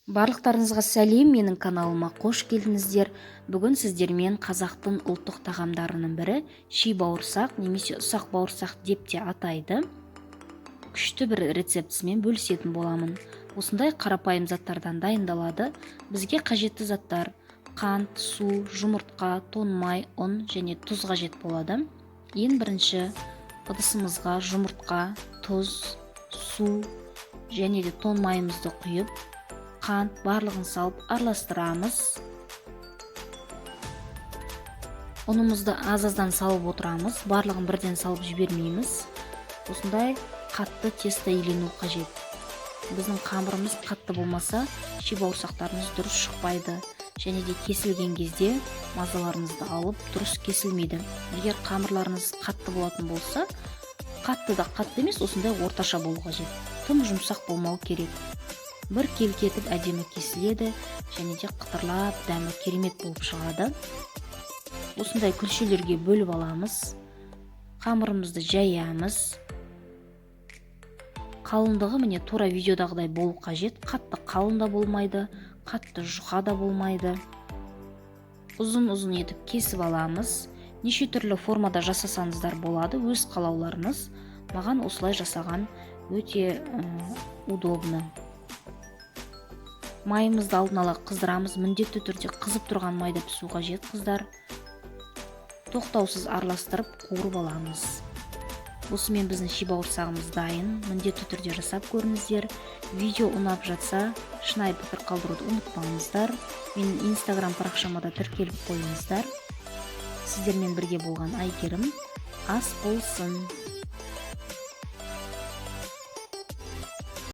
Барлықтарыңызға сәлем, менің каналыма қош келдіңіздер. Бүгін сіздермен қазақтың ұлттық тағамдарының бірі ши бауырсақ немесе ұсақ бауырсақ деп те атайды. Күшті бір рецептісімен бөлісетін боламын. Осындай қарапайым заттардан дайындалады. Бізге қажетті заттар: қант, су, жұмыртқа, тоң май, ұн және тұз қажет болады. Ең бірінші ыдысымызға жұмыртқа, тұз, су және де тоң майымызды құйып, қант барлығын салып араластырамыз. Ұнымызды аз-аздан салып отырамыз, барлығын бірден салып жібермейміз. Осындай қатты тесто илену қажет. Біздің қамырымыз қатты болмаса, ши бауырсақтарымыз дұрыс шықпайды және де кесілген кезде мазаларыңызды алып, дұрыс кесілмейді. Егер қамырларыңыз қатты болатын болса, қатты да қатты емес, осындай орташа болу қажет. Тым жұмсақ болмау керек. Бір келкі етіп әдемі кесіледі және де қытырлап дәмі керемет болып шығады. Осындай күлшелерге бөліп аламыз. Қамырымызды жаямыз. Қалыңдығы міне тура видеодағыдай болу қажет. Қатты қалың да болмайды, қатты жұқа да болмайды. Ұзын-ұзын етіп кесіп аламыз. Неше түрлі формада жасасаңыздар болады, өз қалауларыңыз. Маған осылай жасаған өте удобно. Майымызды алдын ала қыздырамыз. Міндетті түрде қызып тұрған майда пісу қажет, қыздар. Тоқтаусыз араластырып қуырып аламыз. Осымен біздің ши бауырсағымыз дайын. Міндетті түрде жасап көріңіздер. Видео ұнап жатса, шынайы пікір қалдыруды ұмытпаңыздар. Менің инстаграм парақшама да тіркеліп қойыңыздар. Сіздермен бірге болған Әйгерім. Ас болсын.